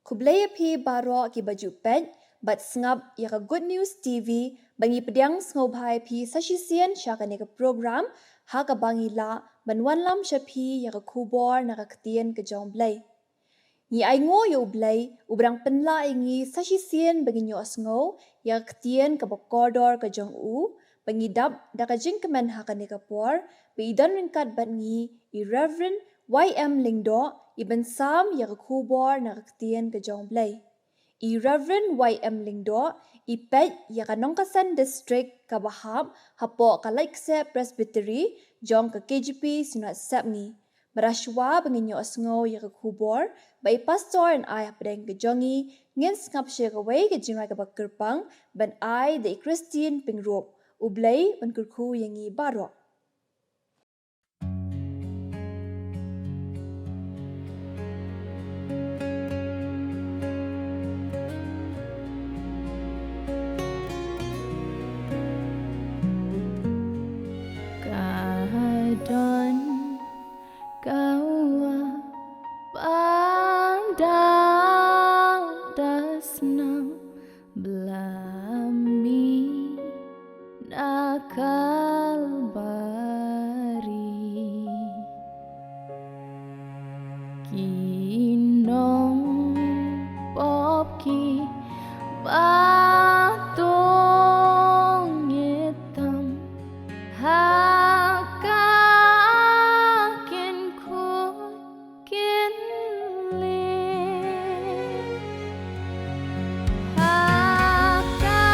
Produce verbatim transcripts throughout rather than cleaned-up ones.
Khublei ïa phi baroh kiba ju peit bad sngap ïa ka Good News T V, ba ngi pdiang sngewbha ïa phi sa shisien sha kane ka program, ha kaba ngi lah ban wanlam sha phi ïa ka khubor na ka ktien ka jong U Blei. Ngi ainguh ïa U Blei, uba dang pynlah ïa ngi sa shisien ba ngin ïohsngew ïa ka ktien kaba kordor ka jong U, ba ngi dap da ka jingkmen ha kane ka por, ba i don ryngkat bad ngi i Reverend Y M Lyngdoh, iban sam ïa ka khubor na ka ktien ka jong U Blei. I Reverend Y M Lyngdoh i peit ïa ka Nongkasen District kaba hap hapoh ka Laitkseh Presbytery jong ka K J P Synod Sepngi. Bad shuwa ba ngin ïohsngew ïa ka khubor ba i Pastor yn ai hapdeng ka jong ngi, ngin sngap sha kawei ka jingrwai kaba kyrpang ban ai da i Christine Pyngrope. U Blei un kyrkhu ïa ngi baroh. Ka don ka wah ba dang da snam, Blami na Kalbari. Ki nongpop kiba tong ïa tam ha ka kin khuid kin leh. Ha ka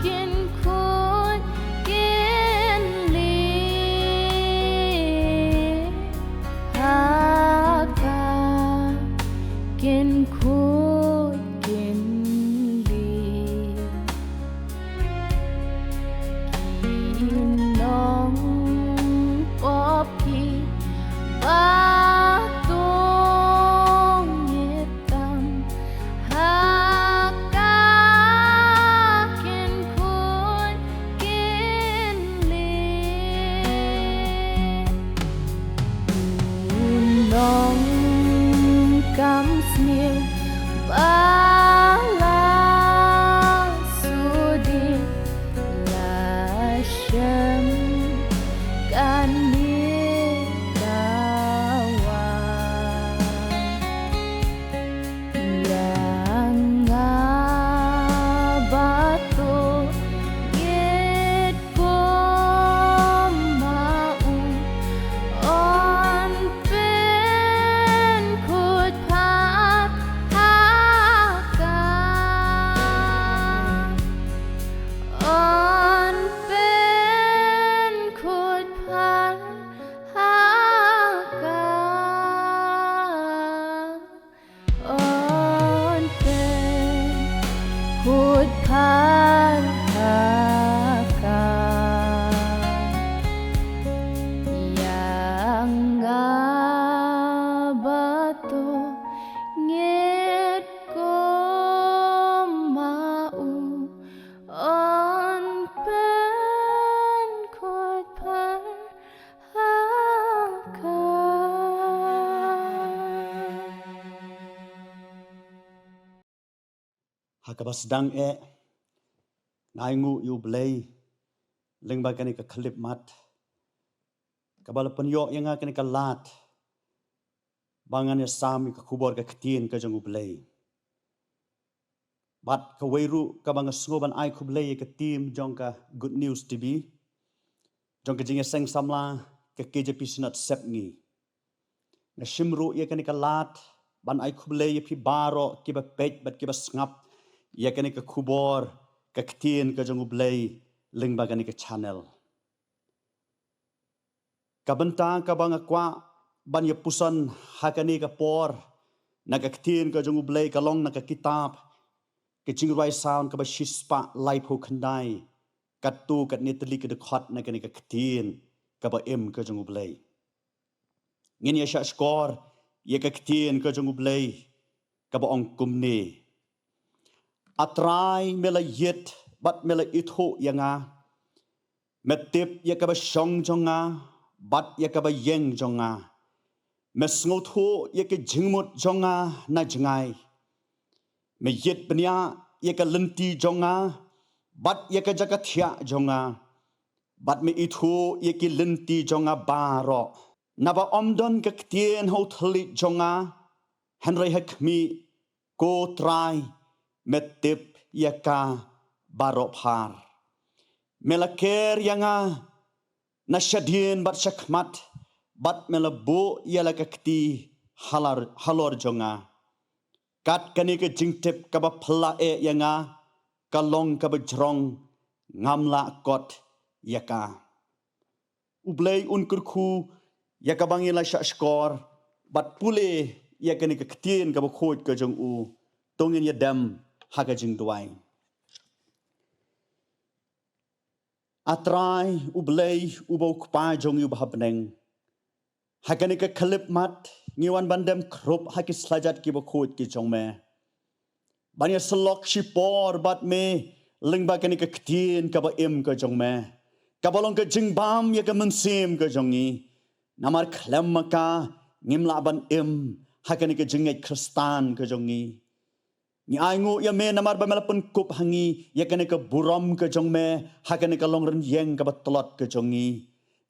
kin khuid kin leh. Ha ka kin khuid kin leh. Ki nongpop kiba tong ïa tam ha ka kin khuid kin leh. U nongkam sniew ba la shu dih, la shem kane ka wah. Ïa nga ba to ngeit kum ma u, yn pynkhuid phar ha ka. Yn pynkhuid phar ha ka. Yn pynkhuid phar ha ka. Ïa nga ba to ngeit kum ma u, yn pynkhuid phar ha ka. Ha kaba sdang eh, nga ainguh ïa U Blei lyngba kane ka khyllipmat kaba la pynïoh ïa nga kane ka lad ba ngan ïa sam ïa ka khubor ka ktien ka jong U Blei. Bad kawei ruh kaba nga sngew ban ai khublei ïa ka team jong ka Good News T V, jong ka jingïaseng samla ka K J P Synod Sepngi. Nga shim ruh ïa kane ka lad ban ai khublei ïa phi baroh kiba peit bad kiba sngap ïa kane ka khubor ka ktien ka jong U Blei lyngba kane ka channel. Ka bynta kaba nga kwah ban ïa puson ha kane ka por na ka ktien ka jong U Blei ka long na ka kitab Ka Jingrwai Salm kaba shispah laiphew khyndai, katto katne tylli ki dkhot na kane ka ktien kaba im ka jong U Blei. Ngin ïa shahshkor ïa ka ktien ka jong U Blei kaba ong kumne: A Trai, me la ïeit bad me la ithuh ïa nga. Me tip ïa kaba shong jong nga bad ïa kaba ïeng jong nga. Me sngewthuh ïa ka jingmut jong nga na jngai. Me ïit bniah ïa ka lynti jong nga bad ïa ka jaka thiah jong nga, bad me ithuh ïa ki lynti jong nga baroh. Naba ym don ka ktien ha u thylliej jong nga, hynrei ha khmih, ko Trai, me tip ïa ka baroh phar. Me la ker ïa nga na shadien bad shakhmat, bad me la buh ïa la ka kti halar, halor jong nga. Kat kane ka jingtip kaba phylla eh ïa nga ka long kaba jrong, ngam lah kot ïa ka. U Blei un kyrkhu ïa kaba ngi la shah shkor bad pule ïa kane ka ktien kaba khuid ka jong u. To ngin ïadem ha ka jingduwai. A Trai, U Blei, uba u Kpa jong ngi uba ha bneng, ha kane ka khyllipmat ngi wan ban dem khrup ha ki slajat kiba khuid ki jong me, ban ïasyllok shipor bad me lyngba kane ka ktien kaba im ka jong me, kaba long ka jingbam ïa ka mynsiem ka jong ngi. Namar khlem ma ka ngim lah ban im ha kane ka jingngeit Khristan ka jong ngi. Ngi ai nguh ïa me namar ba me la pynkup ha ngi ïa kane ka burom ka jong me ha kane ka longrynïeng kaba tlot ka jong ngi.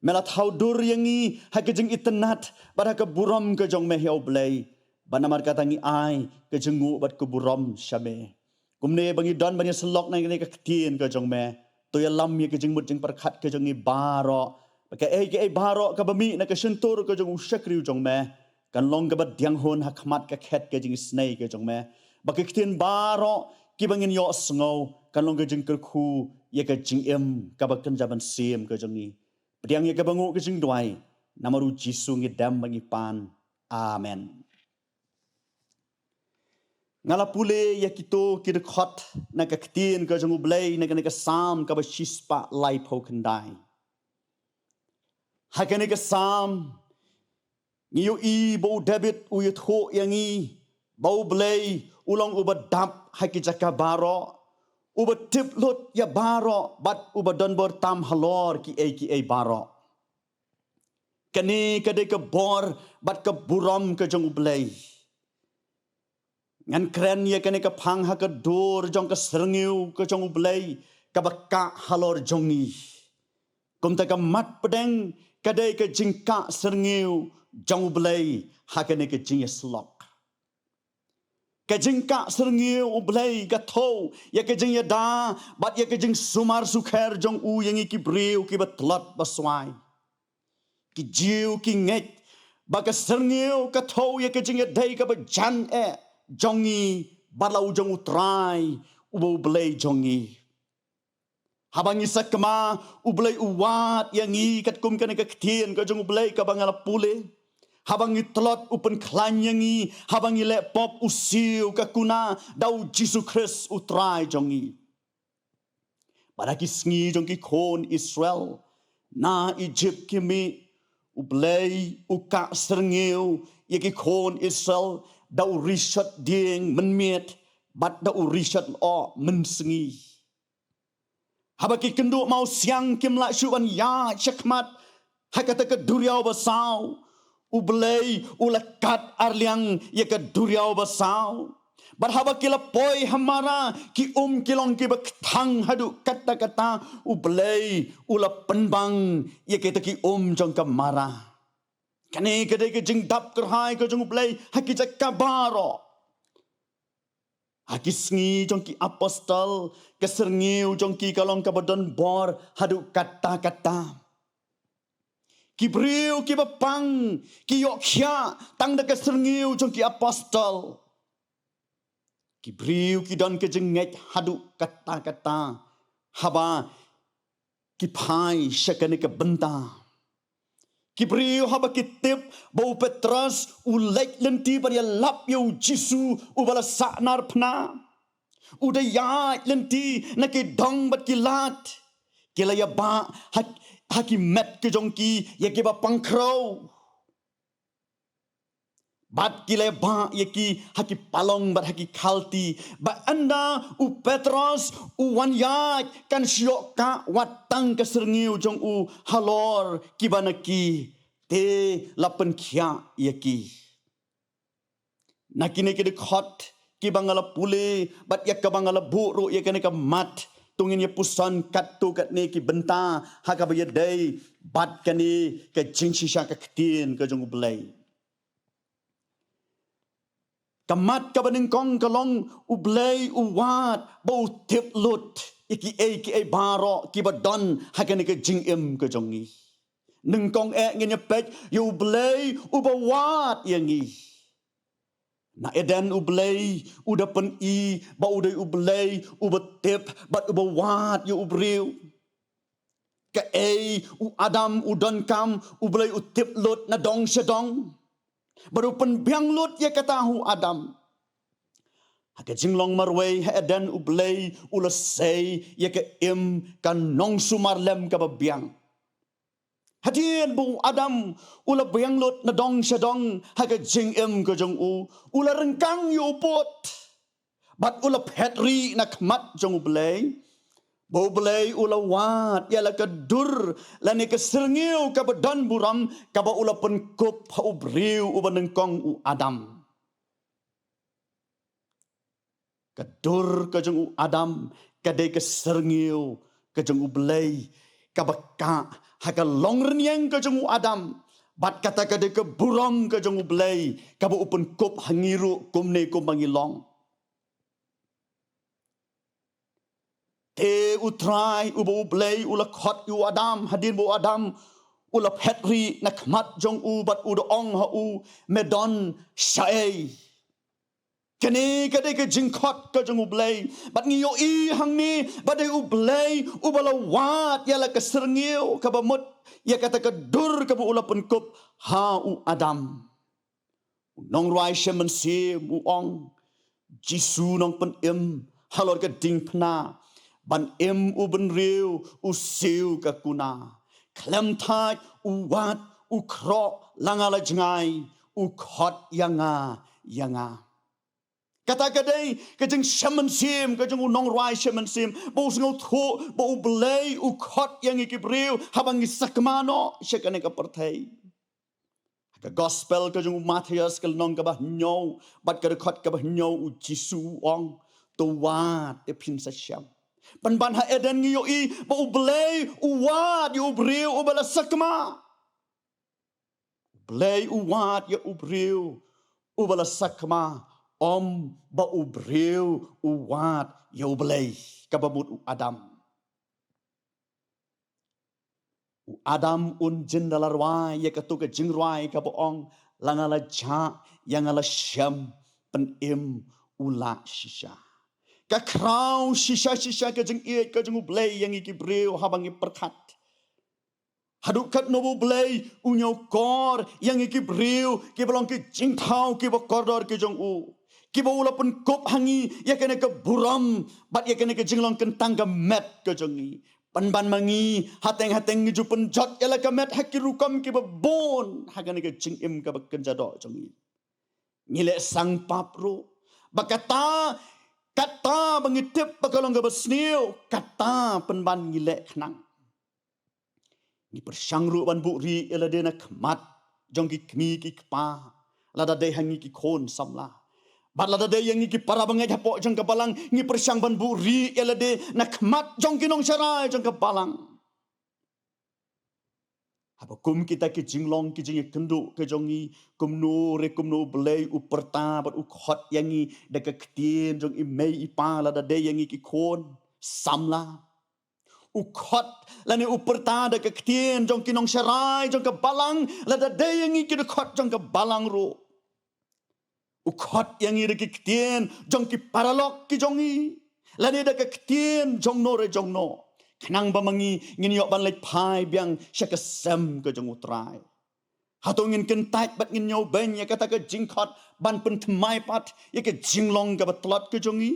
Me la thaw dur ïa ngi ha ka jingitynnad bad ha ka burom ka jong me, hi U Blei. Bad namar kata ngi ai ka jingnguh bad ka burom sha me. Kumne ba ngi don ban ïasyllok na kane ka ktien ka jong me, to ïalam ïa ka jingmut jingpyrkhat ka jong ngi baroh, ba kaei kaei baroh kaba mih na ka shyntur ka jong u shakri u jong me kan long kaba diang hun ha khmat ka khet ka jingisynei ka jong me. Ba ki ktien baroh kiba ngin ïohsngew kan long ka jingkyrkhu ïa ka jingim kaba kynja mynsiem ka jong ngi. Pdiang ïa kaba nguh ka jingduwai, namar U Jisu ngi dem bad ngi pan. Amen. Nga la pule ïa kito ki dkhot na ka ktien ka jong U Blei na kane ka Salm kaba shispah laiphew khyndai. Ha kane ka Salm ngi ïohi ba u David u ïathuh ïa ngi ba U Blei u long uba dap ha ki jaka baroh, uba tip lut ïa baroh bad uba don bor tam halor kiei kiei baroh. Kane ka dei ka bor bad ka burom ka jong U Blei. Ngan kren ïa kane ka phang ha ka dur jong ka syrngiew ka jong U Blei kaba kah halor jong ngi. Kumta ka mat pdeng ka dei ka jingkah syrngiew jong U Blei ha kane ka jingïasyllok. Ka jingkah syrngiew U Blei ka thew ïa ka jingïada bad ïa ka jingsumar sukher jong u ïa ngi ki briew kiba tlot ba swai. Ki Jiw ki ngeit ba ka syrngiew ka thew ïa ka jingïadei kaba jan eh jong ngi bad la u jong U Trai uba U Blei jong ngi. Haba ngi sakma U Blei u wad ïa ngi katkum kane ka ktien ka jong U Blei kaba nga la pule. Haba ngi tlot u pynkhlaiñ ïa ngi, haba ngi leh pop u siew ka kuna da U Jisu Khrist U Trai jong ngi. Bad ha ki sngi jong ki khun Israel na Ijipt ki mih, U Blei u kah syrngiew ïa ki khun Israel da u rishot dieng mynmiet bad da u rishot lyoh mynsngi. Haba ki kynduh mawsiang kim lah shuh ban ïaid shakhmat ha kata ka duriaw basaw, U Blei u la kat arliang ïa ka duriaw basaw. Bad haba ki la poi ha mara, ki um ki long kiba kthang haduh katta katta, U Blei u la pynbang ïa kita ki um jong ka mara. Kane ka dei ka jingdap kyrhai ka jong U Blei ha ki jaka baroh. Ha ki sngi jong ki apostol, ka syrngiew jong ki ka long kaba don bor haduh katta katta. Ki briew kiba pang ki ïoh khiah tang da ka syrngiew jong ki apostol. Ki briew ki don ka jingngeit haduh katta katta haba ki phai sha kane ka bynta. Ki briew haba ki tip ba u Petros u leit lynti ban ïalap ïa U Jisu uba la sahnarphna, u da ïaid lynti na ki dong bad ki lad, ki la ïabah ha, ha ki met ki jong ki ïa kiba pang khrew. Bad ki la ïabah ïa ki ha ki palong bad ha ki khalti. Ba ynda u Petros u wan ïaid, kan shu ïoh kah wat tang ka syrngiew jong u halor kiba na ki. te la pynkhiah ïa ki. Na kine ki dkhot kiba nga la pule, bad ïa kaba nga la buh ruh ïa kane ka mat, to ngin ïa puson katto katne ki bynta ha kaba ïadei bad kane ka jingshisha ka ktien ka jong U Blei. Ka mat kaba nyngkong ka long U Blei u wad ba u tip lut ïa kiei kiei baroh kiba don ha kane ka jingim ka jong ngi. Nyngkong eh ngin ïa peit ïa U Blei uba wad ïa ngi. Na Eden U Blei u da pyni ba u dei U Blei uba tip bad uba wad ïa u briew. Kaei u Adam u donkam, U Blei u tip lut na dong sha dong. Bad u pynbiang lut ïa kata ha u Adam. Ha ka jinglong marwei ha Eden U Blei u la sei ïa ka im, ka nongsumar lem kaba biang. Hadien ba u Adam u la biang lut na dong sha dong ha ka jingim ka jong u, u la ryngkang ïa u pud. Bad u la phet rieh na khmat jong U Blei. Ba U Blei u la wad ïa la ka dur lane ka syrngiew kaba don burom kaba u la pynkup ha u briew uba nyngkong u Adam. Ka dur ka jong u Adam ka dei ka syrngiew ka jong U Blei kaba kah ha ka longrynïeng ka jong u Adam. Bad kata ka dei ka burom ka jong U Blei kaba u pynkup ha ngi ruh kumne kumba ngi long. Te U Trai uba U Blei u la khot ïa u Adam hadien ba u Adam u la phet rieh na khmat jong u bad u da ong ha u, me don shaei? Kane ka dei ka jingkhot ka jong U Blei. Bad ngi ïohi hangne ba dei U Blei uba la wad ïa la ka syrngiew kaba mut ïa kata ka dur kaba u la pynkup ha u Adam. U nongrwai Shem Mynsiem u ong, Jisu Nongpynim halor ka diengphna ban im u bynriew u siew ka kuna. Khlem thait u wad u khroh la nga la jngai, u khot ïa nga, ïa nga. Kata ka dei ka jingshem mynsiem ka jong u nongrwai Shem Mynsiem ba u sngewthuh ba U Blei u khot ïa ngi ki briew haba ngi sakma noh sha kane ka pyrthei. Ha ka gospel ka jong u Mathaios ka lynnong kaba hynñiew bad ka dkhot kaba hynñiew u Jisu u ong, to wad te phin sa shem. Pynban ha Eden ngi ïohi ba U Blei u wad ïa u briew uba la sakma. U Blei u wad ïa u briew uba la sakma, ym ba u briew u wad ïa U Blei, kaba mut u Adam. U Adam un jin da la rwai ïa kato ka jingrwai kaba ong, la nga la jah, ïa nga la shem, pynim u lah shisha. Ka khraw shisha shisha ka jingïeit ka jong U Blei ïa ngi ki briew haba ngi pyrkhat. Haduh katno ba U Blei u ñiewkor ïa ngi ki briew kiba long ki jingthaw kiba kordor ki jong u, kiba u la pynkup ha ngi ïa kane ka burom bad ïa kane ka jinglong kyntang ka met ka jong ngi. Pynban ma ngi hateng hateng ngi ju pynjot ïa la ka met ha ki rukom kiba bun ha kane ka jingim kaba kynja doh jong ngi. Ngi leh sang pap ruh. Ba kata, kata ba ngi tip ba ka long kaba sniew, kata pynban ngi leh khnang. Ngi pyrshang ruh ban buhrieh ïa lade na khmat jong ki kmie ki kpa, lada dei ha ngi ki khun samla. Bad lada dei ïa ngi ki para bangeit hapoh jong ka balang, ngi pyrshang ban buhrieh ïa lade na khmat jong ki nongsharai jong ka balang. Haba kum kita ki jinglong ki jingïakynduh ka jong ngi, kumno re kumno U Blei u pyrta bad u khot ïa ngi da ka ktien jong i mei i pa lada dei ïa ngi ki khun samla. U khot lane u pyrta da ka ktien jong ki nongsharai jong ka balang lada dei ïa ngi ki dkhot jong ka balang ruh. U khot ïa ngi da ki ktien jong ki paralok ki jong ngi, lane da ka ktien jongno re jongno, khnang ba ma ngi ngin ïoh ban leit phai biang sha ka sem ka jong U Trai. Hato ngin kyntait bad ngin ñiewbeiñ ïa kata ka jingkhot ban pynthymmai pat ïa ka jinglong kaba tlot ka jong ngi?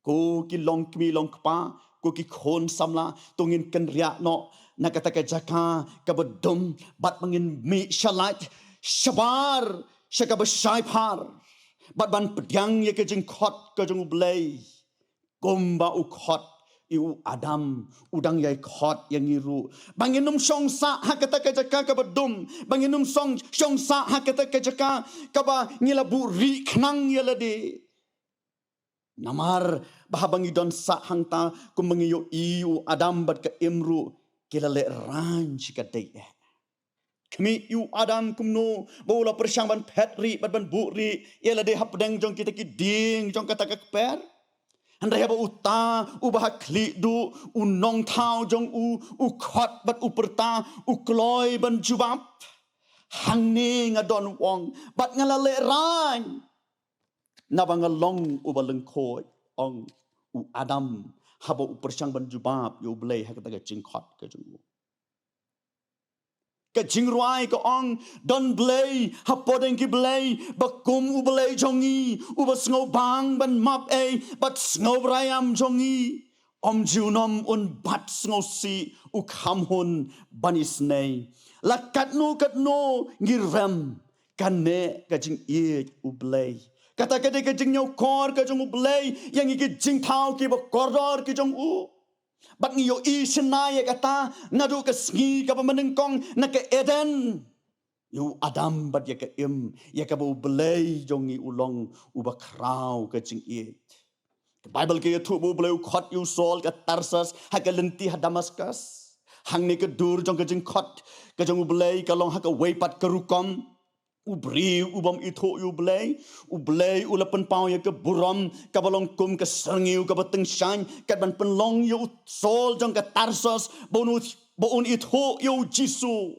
Ko ki longkmie longkpa, ko ki khun samla, to ngin kynriah noh na kata ka jaka kaba dum, bad ba ngin mih shalait shabar sha kaba shai phar, bad ban pdiang ïa ka jingkhot ka jong U Blei, kumba u khot I u Adam, u dang ïai khot ïa ngi ruh. Ba ngin ym shong sah ha kata ka jaka kaba dum. Ba ngin ym shong, shong sah ha kata ka jaka kaba ngi la buhrieh khnang ïa lade. Namar ba haba ngi don sah hangta, kumba ngi ïohi, u Adam bad ka Im ruh ki la lehraiñ shi katdei eh. Khmih, i u Adam kumno ba u la pyrshang ban phet rieh bad ban buhrieh ïa lade hapdeng jong kita ki dieng jong kata ka kper. Hynrei haba uta uba ha khlieh duh, u nongthaw jong u, u khot bad u pyrta, u kloi ban jubab: Hangne nga don, u ong, bad nga la lehraiñ. Naba nga long uba lyngkhuid, ong u Adam haba u pyrshang ban jubab ïa u Blei ha kata ka jingkhot ka jong u. Ka jingrwai ka ong: Don Blei hapdeng ki blei ba kum u Blei jong ngi, uba sngewbang ban map ei bad sngewbha ïam jong ngi. Ym junom un bat sngewsih u kham hun ban isynei. La katno katno ngi rem, kane ka jingïeit u Blei. Kata ka dei ka jingñiewkor ka jong u Blei ïa ngi ki jingthaw kiba kordor ki jong u. Bad ngi ïohi shynna ïa kata naduh ka sngi kaba mynnyngkong na ka Eden. Ïa u Adam bad ïa ka Im, ïa kaba u Blei jong ngi u long uba khraw ka jingïeit. Ka Baibl ka ïathuh ba u Blei u khot ïa u Saul ka Tarsus ha ka lynti ha Damaskus. Hangne ka dur jong ka jingkhot ka jong u Blei ka long ha kawei pat ka rukom. U briew u bym ithuh ïa u Blei, u Blei u la pynpaw ïa ka burom kaba long kum ka syrngiew kaba tyngshaiñ, kat ban pynlong ïa u Saul jong ka Tarsus ba un, ba un ithuh ïa u Jisu.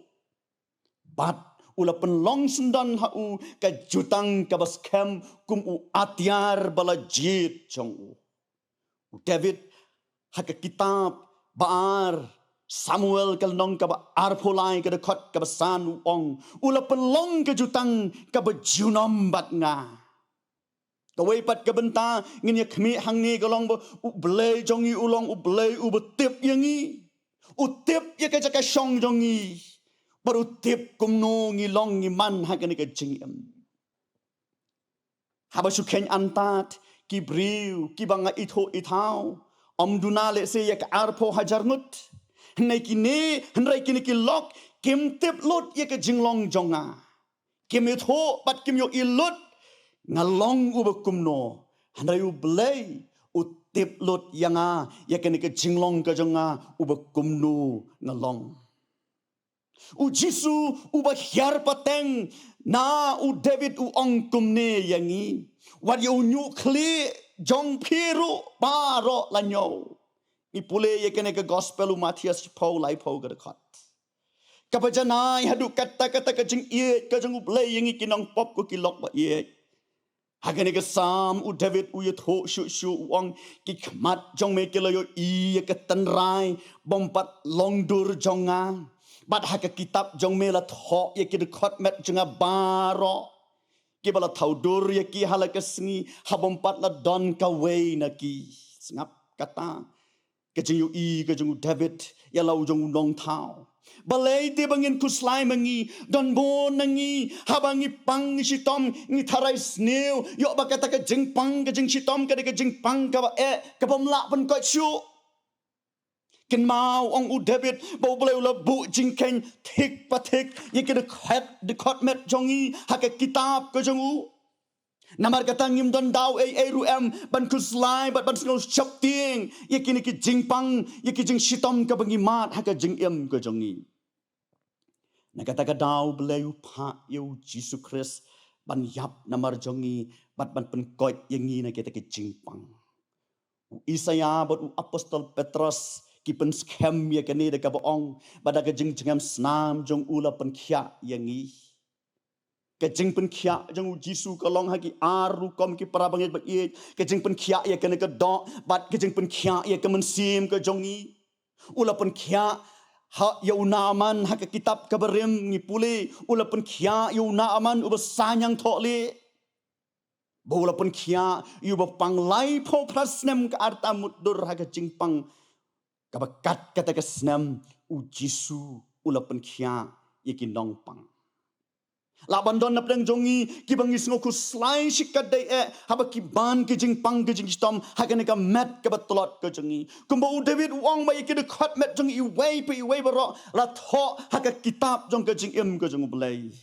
Bad u la pynlong syndon ha u ka jutang kaba skhem kum u atiar ba la jied jong u. U David ha ka kitab ba ar Samuel ka lynnong kaba arphew lai ka dkhot kaba san u ong: U la pynlong ka jutang kaba junom bad nga. Kawei pat ka bynta ngin ïa khmih hangne ka long ba u Blei jong ngi u long u Blei uba tip ïa ngi. U tip ïa ka jaka shong jong ngi. Bad u tip kumno ngi long ngi man ha kane ka jingim. Haba shu kheiñ antad ki briew kiba nga ithuh ithaw, ym duna lehse ïa ka arphew hajar ngut. Hynrei kine, hynrei kine ki lok kim tip lut ïa ka jinglong jong nga. Kim ithuh bad kim ïohi lut nga long uba kumno. Hynrei u Blei u tip lut ïa nga, ïa kane ka jinglong ka jong nga, uba kumno nga long. U Jisu uba hiar pateng na u David u ong kumne ïa ngi: Wat ïa u ñiuh khlieh jong phi ruh baroh la ñiew. Ngi pule ïa kane ka gospel u Mathaios shiphew laiphew ka dkhot. Kaba janai haduh katta katta ka jingïeit ka jong u Blei ïa ngi ki nongpop ko ki lok ba ïeit. Ha kane ka Salm u David u ïathuh shuh shuh u ong: Ki khmat jong me ki la ïohi ïa ka tynrai bym pat long dur jong nga. Bad ha ka kitab jong me la thoh ïa ki dkhot met jong nga baroh, kiba la thaw dur ïa ki ha la ka sngi, ha bym pat la don kawei na ki. Sngap kata ka jingïohi ka jong u David ïa la u jong u nongthaw. Balei te ba ngin khuslai ma ngi, don bun na ngi haba ngi pang ngi shitom ngi tharai sniew, ïoh ba kata ka jingpang ka jingshitom ka dei ka jingpang kaba eh, kabym lah pynkoit shuh. Kynmaw, ong u David, ba u Blei u la buh jingkheiñ thik pa thik ïa ki dkhot, dkhot met jong ngi ha ka kitab ka jong u. Namar kata ngim don daw ei ei ruh em ban khuslai bad ban sngew sheptieng ïa kine ki jingpang, ïa ki jingshitom kaba ngi mad ha ka jingim ka jong ngi. Na kata ka daw u Blei u phah ïa u Jisu Khrist ban ïap namar jong ngi bad ban pynkoit ïa ngi na kita ki jingpang. U Isaïah bad u apostol Petros ki pynskhem ïa kane da kaba ong ba da ka jingjngem snam jong u la pynkhiah ïa ngi. Ka jingpynkhiah jong u Jisu ka long ha ki ar rukom, ki para bangeit ba ïeit. Ka jingpynkhiah ïa kane ka doh bad ka jingpynkhiah ïa ka mynsiem ka jong ngi. U la pynkhiah ha ïa u Naaman ha ka kitab kaba rim ngi pule. U la pynkhiah ïa u Naaman uba saiñiang thohlieh. Ba u la pynkhiah ïa uba pang laiphew phra snem ka arta mutdur ha ka jingpang. Kaba kat kata ka snem u Jisu u la pynkhiah ïa ki nongpang. La ban don napdeng jong ngi kiba ngi sngew khuslai shikatdei eh haba ki ban ki jingpang ki jingshitom ha kane ka met kaba tlot ka jong ngi. Kumba u David u ong ba ïa ki dkhot met jong ngi iwei pa iwei baroh la thoh ha ka kitab jong ka jingim ka jong U Blei.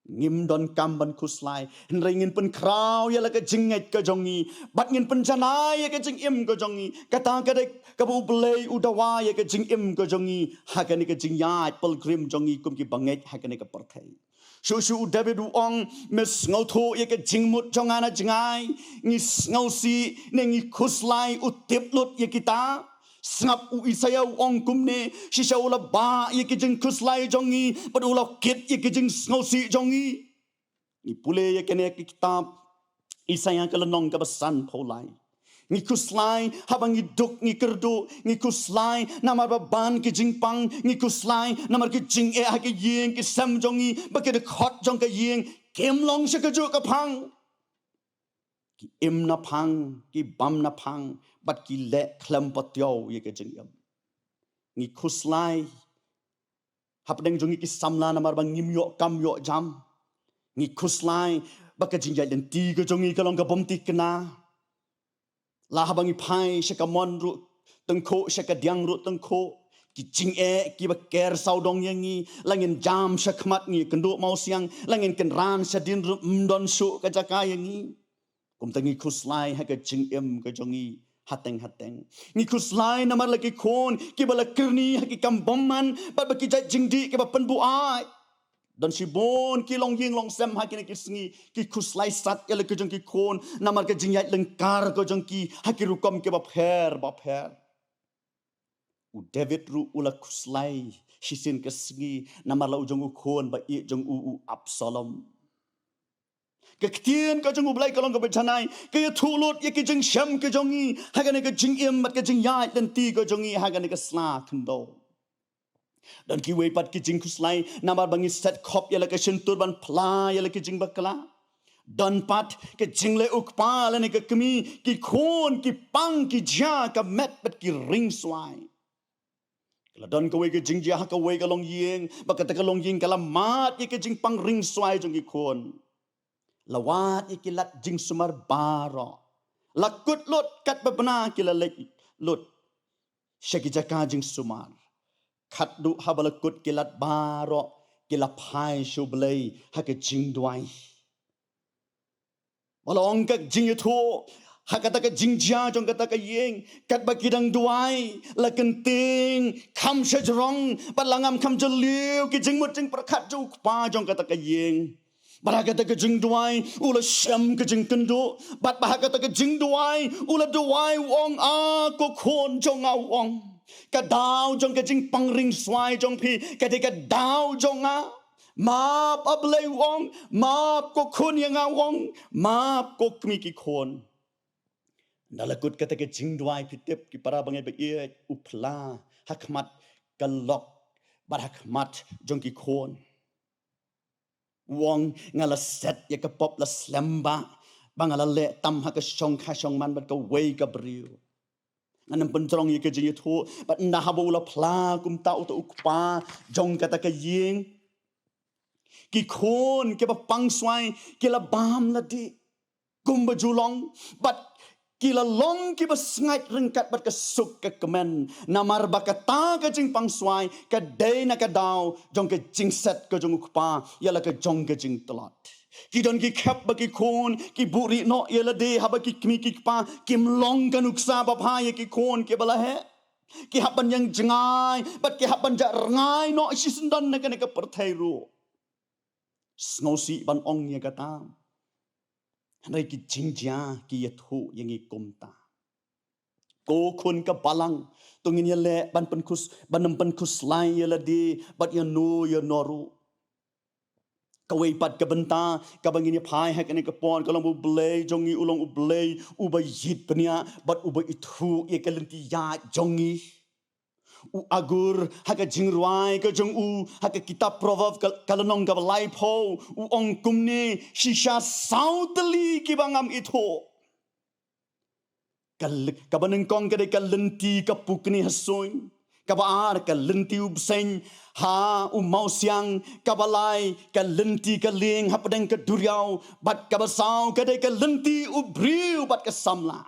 Ngim donkam ban khuslai, hynrei ngin pynkhraw ïa la ka jingngeit ka jong ngi bad ngin pynjanai ïa ka jingim ka jong ngi. Kata ka dei kaba U Blei u dawa ïa ka jingim ka jong ngi ha kane ka jingïaid pilgrim jong ngi kum ki bangeit ha kane ka pyrthei. Shuh shuh u David u ong, me sngewthuh ïa ka jingmut jong nga na jngai, ngi sngewsih ne ngi khuslai u tip lut ïa kita. Sngap u Isaïah u ong kumne, shisha u la bah ïa ki jingkhuslai jong ngi bad u la kit ïa ki jingsngewsih jong ngi. Ngi pule ïa kane ka kitab Isaïah ka lynnong kaba sanphew lai. Ngi khuslai haba ngi duk ngi kyrduh, ngi khuslai namar ba ban ki jingpang, ngi khuslai namar ki jingeh ha ki ïing ki sem jong ngi, ba ki dkhot jong ka ïing kim long sha kajuh ka phang. Ki im na phang, ki bam na phang bad ki leh khlem patiaw ïa ka jingim. Ngi khuslai hapdeng jong ngi ki samla namar ba ngim ïoh kam ïoh jam. Ngi khuslai ba ka jingïaid lynti ka jong ngi ka long ka bym thikna. La haba ngi phai sha ka mon ruh tyngkhuh, sha ka diang ruh tyngkhuh, ki jingeh kiba ker sawdong ïa ngi. La ngin jam sha khmat ngi kynduh mawsiang, la ngin kynran shadien ruh ym don shuh ka jaka ïa ngi. Kumta ngi khuslai ha ka jingim ka jong ngi hateng hateng. Ngi khuslai namar la ki khun kiba la kyrni ha ki kam bymman bad ba ki jait jingdih kiba pynbuaid. Don shibun ki longïing longsem ha kine ki sngi ki khuslai sat ïa la ki jong ki khun namar ka jingïaid lyngkar ka jong ki ha ki rukom kiba pher ba pher. U David ruh u la khuslai shisien ka sngi namar la u jong u khun ba ïeit jong u, u Absalom. Ka ktien ka jong U Blei ka long kaba janai, ka ïathuh lut ïa ki jingshem ki jong ngi ha kane ka jingim bad ka jingïaid lynti ka jong ngi ha kane ka sla khyndew. Don kiwei pat ki jingkhuslai namar ba ngi set khop ïa la ka shyntur ban phla ïa la ki jingbakla. Don pat ka jingleh u kpa lane ka kmie, ki khun ki pang, ki jia ka met bad ki ringswai. Ka la don kawei ka jingjia ha kawei ka longïing, ba kata ka longïing ka la mad ïa ka jingpang ringswai jong ki khun. La wad ïa ki lad jingsumar baroh. La kut lut katba bna ki la leit lut sha ki jaka jingsumar. Khatduh haba la kut ki lad baroh ki la phai sha U Blei ha ka jingduwai. Ba la ong ka jingïathuh ha kata ka jingjia jong kata ka ïing, katba ki dang duwai, la kynting kham shajrong bad la ngam kham jylliew ki jingmut jingpyrkhat jong u kpa jong kata ka ïing. Bad ha kata ka jingduwai u la shem ka jingkynduh, bad ba ha kata ka jingduwai u la duwai u ong, a ko khun jong nga, u ong, ka daw jong ka jingpang ringswai jong phi ka dei ka daw jong nga. Map, A Blei, u ong, map ko khun ïa nga, u ong, map ko kmie ki khun. Ynda la kut kata ka jingduwai, phi tip ki para bangeit ba ïeit, u phla ha khmat ka lok bad ha khmat jong ki khun. U ong, nga la set ïa ka pop la slem bha ba nga la leh tam ha ka shongkha shongman bad kawei ka briew. Ngan ym pynjrong ïa ka jingïathuh bad ynda haba u la phla kumta uta u kpa jong kata ka ïing, ki khun kiba pang swai ki la bam la dih kumba ju long bad ki la long kiba sngaid ryngkat bad ka suk ka kmen, namar ba kata ka jingpang swai ka dei na ka daw jong ka jingset ka jong u kpa ïa la ka jong ka jingtlot. Ki don ki khep ba ki khun ki buhrieh noh ïa lade haba ki kmie ki kpa kim long ka nuksa babha ïa ki khun kiba la heh. Ki hap ban ïeng jngai bad ki hap ban jah rngai noh shisyndon na kane ka pyrthei ruh. Sngewsih ban ong ïa kata, hynrei ki jingjia ki ïathuh ïa ngi kumta. Ko khun ka balang, to ngin ïaleh ban pynkhus, ban ym pynkhuslai ïa lade bad ïano ïano ruh. Kawei pat ka bynta kaba ngin ïa phai ha kane ka por ka long ba U Blei jong ngi u long U Blei uba ïeit bniah bad uba ithuh ïa ka lynti ïaid jong ngi. U Agur ha ka jingrwai ka jong u ha ka kitab Proverb ka, ka lynnong kaba laiphew, u ong kumne, shisha saw tylli kiba ngam ithuh. Ka l-, kaba nyngkong ka dei ka lynti ka pukni ha suiñ. Kaba ar ka lynti u bseiñ ha u mawsiang, kaba lai ka lynti ka lieng hapdeng ka duriaw, bad kaba saw ka dei ka lynti u briew bad ka samla.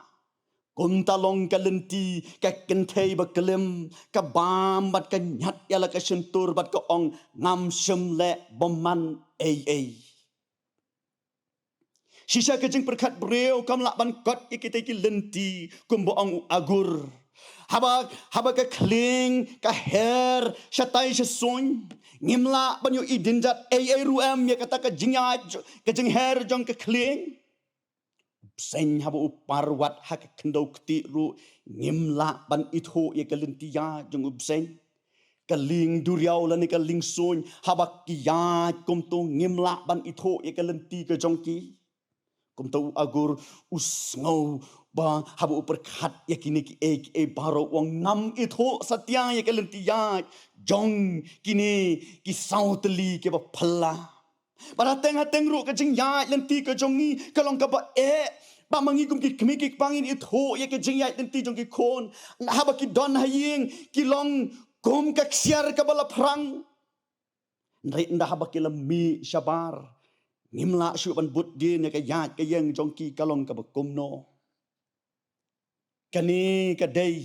Kumta long ka lynti ka kynthei ba klim, ka bam bad ka ñiat ïa la ka shyntur bad ka ong, ngam shym leh bymman ei ei. Shisha ka jingpyrkhat briew kam lah ban kot ïa kita ki lynti kumba ong u Agur. Haba, haba ka khlieng ka her shatai shasuiñ, ngim lah ban ïohi dien jat ei ei ruh em ïa kata ka jingïaid, ka jingher jong ka khlieng. Bseiñ haba u par wat ha ka khyndew ktieh ruh, ngim lah ban ithuh ïa ka lynti ïaid jong u bseiñ. Ka lieng duriaw lane ka lieng suiñ, haba ki ïaid kumto, ngim lah ban ithuh ïa ka lynti ka jong ki. Kumta u Agur u sngew ba haba u pyrkhat ïa kine kiei kiei baroh, u ong, ngam ithuh satia ïa ka lynti ïaid jong kine ki saw tylli kiba phylla. Bad hateng hateng ruh ka jingïaid lynti ka jong ngi ka long kaba eh. Ba ma ngi kum ki kmie ki kpa ngin ithuh ïa ka jingïaid lynti jong ki khun. Haba ki don ha ïing ki long kum ka ksiar kaba la phrang. Hynrei ynda haba ki la mih shabar, ngim lah shuh ban bud dien ïa ka ïaid ka ïeng jong ki ka long kaba kumno. Kane ka dei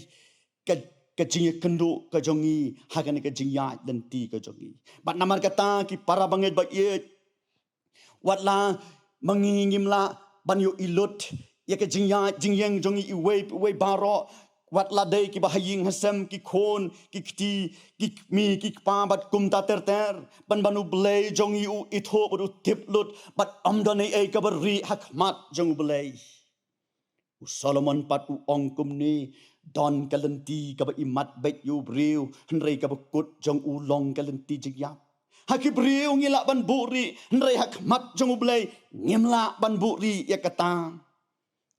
ka, ka jingïakynduh ka jong ngi ha kane ka jingïaid lynti ka jong ngi. Bad namar kata, ki para bangeit ba ïeit, wat la ma ngi ngim lah ban ïohi lut ïa ka jingïaid jingïeng jong ngi iwei pa iwei baroh, wat la dei kiba ha ïing ha sem, ki khun, ki kti, ki kmie ki kpa bad kumta ter ter, pynban U Blei jong ngi u ithuh bad u tip lut, bad ym don ei ei kaba rieh ha khmat jong U Blei. U Solomon pat u ong kumne, don ka lynti kaba imat beit ïa u briew, hynrei kaba kut jong u long ka lynti jingïap. Ha ki briew ngi lah ban buhrieh, hynrei ha khmat jong U Blei ngim lah ban buhrieh ïa kata.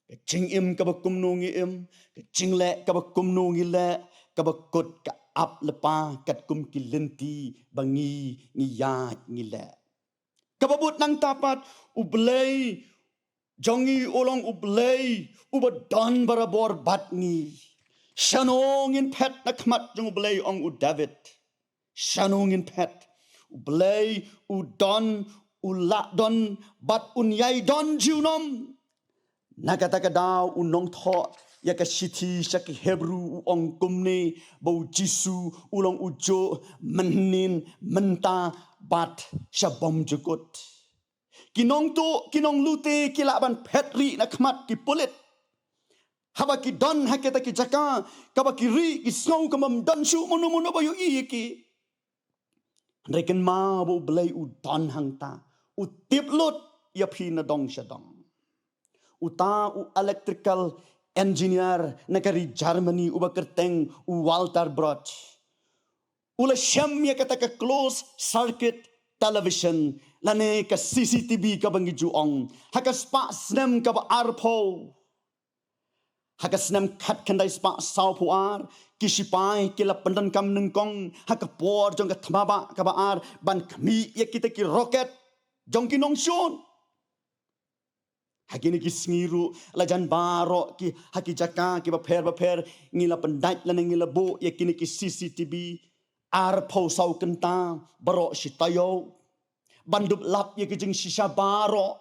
Ka jingim kaba kumno ngi im, ka jingleh kaba kumno ngi leh, kaba kut ka ap lypa katkum ki lynti ba ngi, ngi ïaid ngi leh. Kaba bud nangta pat, U Blei jong ngi u long U Blei uba don barabor bad ngi. Shano ngin phet na khmat jong U Blei, ong u David. Shano ngin phet? U Blei u don, u lah don, bad un ïai don junom. Na kata ka daw u nongthoh ïa ka shithi sha ki Hebru u ong kumne, ba U Jisu u long u juh mynhynnin, mynta bad sha bymjukut. Ki nongtuh, ki nonglute ki lah ban phet rieh na khmat ki pulit. Haba ki don ha kita ki jaka kaba ki rieh, ki sngew kumba ym don shuh mano mano ba ïohi ïa ki. Hynrei kynmaw ba U Blei u don hangta, u tip lut ïa phi na dong sha dong. Uta u electrical engineer na ka ri Germany uba kyrteng u Walter Bloch, u la shem ïa kata ka closed circuit television, lane ka C C T V kaba ngi ju ong, ha ka spah snem kaba arphew. Ha ka snem khatkhyndai spah sawphew ar, ki shipai ki la pyndonkam nyngkong ha ka por jong ka thma bah kaba ar ban khmih ïa kita ki rocket jong ki nongshun. Ha kine ki sngi ruh, la jan baroh ki, ha ki jaka kiba pher bapher, ngi la pyndait lane ngi la buh ïa kine ki C C T V arphew saw kynta baroh shi taïew, ban dup lap ïa ki jingshisha baroh.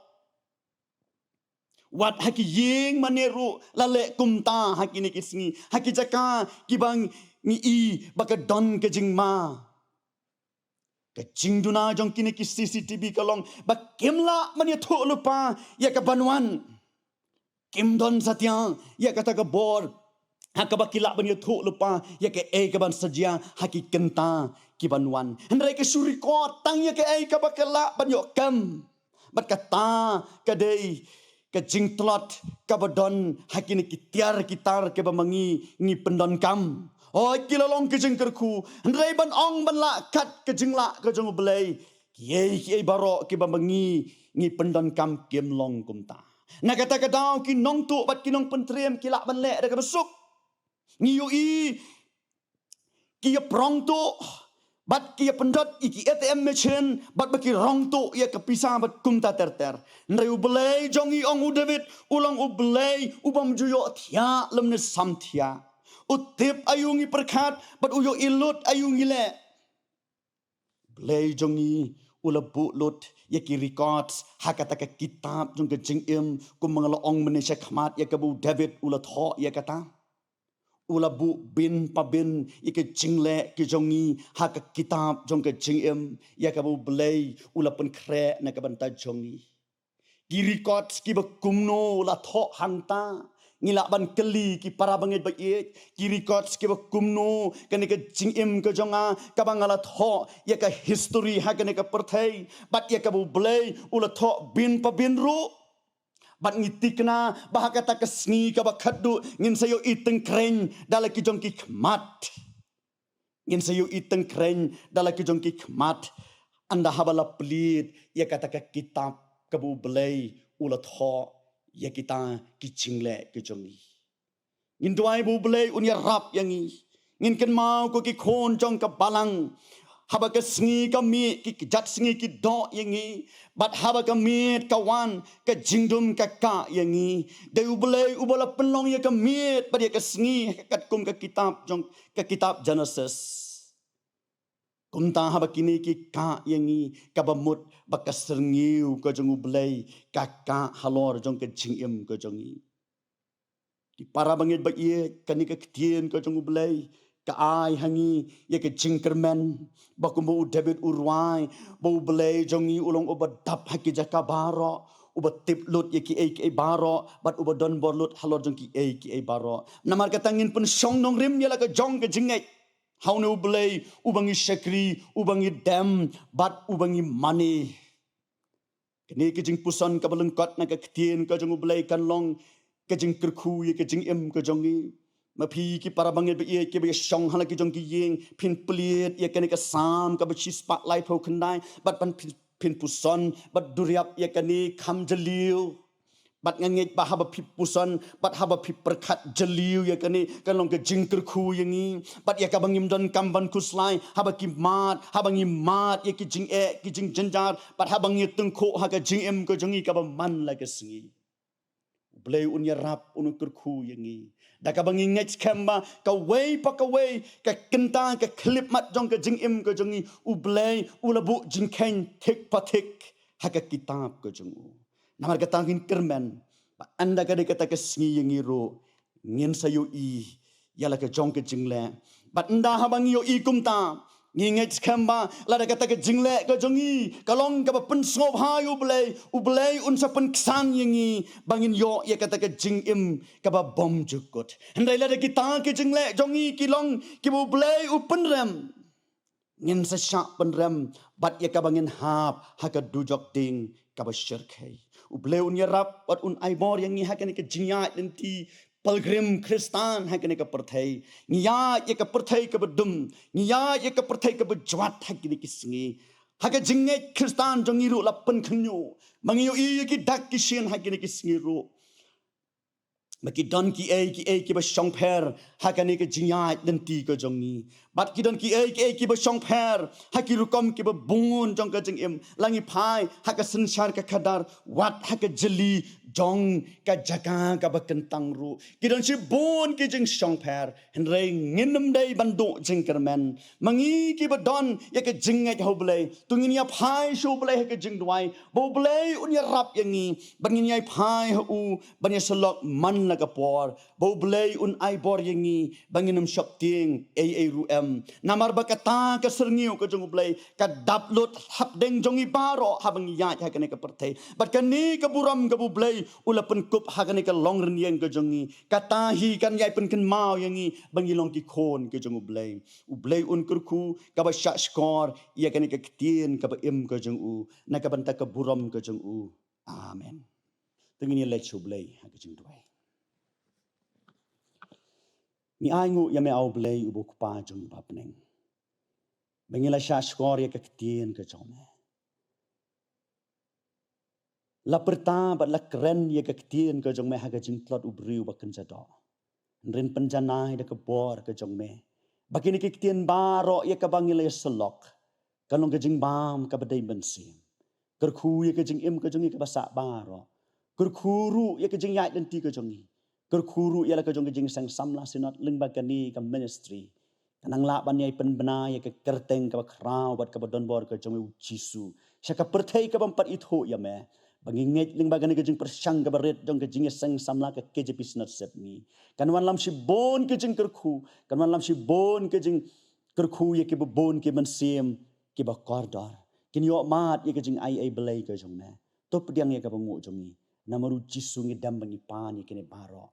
Wat ha ki ïing mane ruh la leh kumta ha kine ki sngi. Ha ki jaka kiba ngi i ba ka don ka jingma, ka jingduna jong kine ki C C T V ka long ba kim lah ban ïathuh lypa ïa kaban wan. Kim don satia ïa kata ka bor ha kaba ki lah ban ïathuh lypa ïa kaei kaban sa jia ha ki kynta kiban wan. Hynrei ka shu record tang ïa kaei kaba ka lah ban ïoh kem. Bad kata ka dei ka jingtlot kaba don ha kine ki tiar ki tar kiba ma ngi ngi pyndonkam. Hooid, ki la long ka jingkyrkhu, hynrei ban ong ban lah kat ka jinglah ka jong U Blei, kiei kiei baroh kiba ma ngi ngi pyndonkam kim long kumta. Na kata ka daw ki nongtuh bad ki nongpyntriem ki lah ban leh da kaba suk. Ngi ïohi ki ïa prong tuh bad ki ïa pyndot ïa ki A T M machine bad ba ki rong tuh ïa ka pisa bad kumta ter ter. Hynrei U Blei jong ngi, ong u David, u long U Blei u bym ju ïoh thiah lymne samthiah. U tip aïu ngi pyrkhat, bad u ïohi lut aïu ngi leh. Blei jong ngi u la buh lut ïa ki records ha kata ka kitab jong ka jingim, kumba nga la ong mynne shakhmat ïa kaba u David u la thoh ïa kata. U la buh bin pa bin ïa ka jingleh ka jong ngi ha ka kitab jong ka jingim, ïa kaba u Blei u la pynkhreh na ka bynta jong ngi. Ki records kiba kumno la thoh hangta? Ngi lah ban kylli ki para bangeit ba ïeit, ki records kiba kumno, kane ka jingim ka jong nga, kaba nga la thoh ïa ka history ha kane ka pyrthei, bad ïa kaba u Blei u la thoh bin pa bin ruh. Bad ngi thikna ba ha kata ka sngi kaba khatduh ngin sa ïohi tyngkrein da la ki jong ki khmat. Ngin sa ïohi tyngkrein da la ki jong ki khmat, ynda haba la plie ïa kata ka kitab kaba u Blei u la thoh ïa kita ki jingleh ki jong ngi. Ngin duwai ba u Blei un ïarap ïa ngi. Ngin kynmaw ko ki khun jong ka balang, haba ka sngi ka mih, ki kjat sngi ki doh ïa ngi, bad haba ka miet ka wan, ka jingdum ka kah ïa ngi. Dei u Blei uba la pynlong ïa ka miet bad ïa ka sngi, katkum ka kitab jong, ka kitab Genesis. Kumta haba kine ki kah ïa ngi, kaba mut ba ka syrngiew ka jong u Blei ka kah halor jong ka jingim ka jong ngi. Ki para bangeit ba ïeit, kane ka ktien ka jong u Blei ka ai ha ngi ïa ka jingkyrmen, ba kumba u David u rwai, ba u Blei jong ngi u long uba dap ha ki jaka baroh, uba tip lut ïa kiei kiei baroh, bad uba don bor lut halor jong kiei kiei baroh. Namar kata ngin pynshong nongrim ïa la ka jong ka jingngeit ha une u Blei uba ngi shakri, uba ngi dem, bad uba ngi mane. Kane ka jingpuson kaba lyngkot na ka ktien ka jong u Blei kan long ka jingkyrkhu ïa ka jingim ka jong ngi. Ma phi ki para bangeit ba ïeit kiba ïashong ha la ki jong ki ïing, phin plie ïa kane ka Salm kaba shispah laiphew khyndai, bad phin, phin puson bad duriap ïa kane kham jylliew. Bad nga ngeit ba haba phi puson bad haba phi pyrkhat jylliew ïa kane, kan long ka jingkyrkhu ïa ngi. Bad ïa kaba ngim donkam ban khuslai, haba ki mad, haba ngi mad ïa ki jingeh, ki jingjynjar, bad haba ngi tyngkhuh ha ka jingim ka jong ngi kaba man la ka sngi, u Blei un ïarap, un kyrkhu ïa ngi. Da kaba ngi ngeit skhem ba kawei pa kawei ka kynta, ka khyllipmat jong ka jingim ka jong ngi, u Blei u la buh jingkheiñ thik pa thik ha ka kitab ka jong u. Namar kata ngin kyrmen ba ynda ka dei kata ka sngi ïa ngi ruh, ngin sa ïohi ïa la ka jong ka jingleh. Bad ynda haba ngi ïohi kumta, ngi ngeit skhem ba lada kata ka jingleh ka jong ngi ka long kaba pynsngewbha ïa u Blei, u Blei un sa pynksan ïa ngi ba ngin ïoh ïa kata ka jingim kaba bymjukut. Hynrei lada kita ki jingleh jong ngi ki long kiba u Blei u pynrem, ngin sa shah pynrem bad ïa kaba ngin hap ha ka dujok ding kaba shyrkhei. U Blei un ïarap bad un ai bor ïa ngi ha kane ka jingïaid lynti pilgrim Khristan ha kane ka pyrthei. Ngi ïaid ïa ka pyrthei kaba dum, ngi ïaid ïa ka pyrthei kaba jwat ha kine ki sngi. Ha ka jingngeit Khristan jong ngi ruh la pynkhynñiuh, ma ngi ïohi ïa ki dak ki shin ha kine ki sngi ruh. Ma ki don kiei kiei kiba shongpher ha kane ka jingïaid lynti ka jong ngi. Bad ki don kiei kiei kiba shongpher ha ki rukom kiba bun jong ka jingim. La ngi phai ha ka synshar ka khadar, wat ha ka jylli jong ka jaka kaba kyntang ruh, ki don shibun ki jingshongpher. Hynrei ngin ym dei ban duh jingkyrmen. Ma ngi kiba don ïa ka jingngeit ha u Blei, to ngin ïa phai sha u Blei ha ka jingduwai ba u Blei un ïarap ïa ngi, bad ngin ïa phai ha u ban ïa sylok man la ka por, ba u Blei un ai bor ïa ngi ba ngin ym sheptieng ei ei ruh em. Namar ba kata ka syrngiew ka jong u Blei ka dap lut hapdeng jong ngi baroh haba ngi ïaid ha kane ka pyrthei. Bad kane ka burom kaba u Blei u la pynkup ha kane ka longrynïeng ka jong ngi, kata hi kan ïai pynkynmaw ïa ngi ba ngi long ki khun ki jong u Blei. U Blei un kyrkhu kaba shahshkor ïa kane ka ktien kaba im ka jong u, na ka bynta ka burom ka jong u. Amen. To ngin ïa leit sha u Blei ha ka jingduwai. Ngi ainguh ïa me, A u Blei uba u Kpa jong ngi ba ha bneng, ba ngi la shahshkor ïa ka ktien ka jong me. La pyrta bad la kren ïa ka ktien ka jong me ha ka jingtlot u briew ba kynja doh. Ngi pynjanai da ka bor ka jong me ba kine ki ktien baroh ïa kaba ngi la ïa sylok kan long ka jingbam kaba dei mynsiem. Kyrkhu ïa ka jingim ka jong ngi kaba sah baroh. Kyrkhu ruh ïa ka jingïaid lynti ka jong ngi. Kyrkhu ruh ïa la ka jong ka jingïaseng samla Synod lyngba kane ka ministry. Kan nang lah ban ïai pynbna ïa ka kyrteng kaba khraw bad kaba donbor ka jong me U Jisu sha ka pyrthei kabym pat ithuh ïa me. Ba ngi ngeit lyngba kane ka jingpyrshang kaba rit jong ka jingïaseng samla ka K J P Synod Sepngi, kan wanlam shibun ka jingkyrkhu, kan wanlam shibun ka jingkyrkhu ïa kiba bun ki mynsiem kiba kordor. Kin ïoh mad ïa ka jingaiei Blei ka jong me. To pdiang ïa kaba nguh jong ngi. Namar U Jisu ngi dem ba ngi pan ïa kine baroh.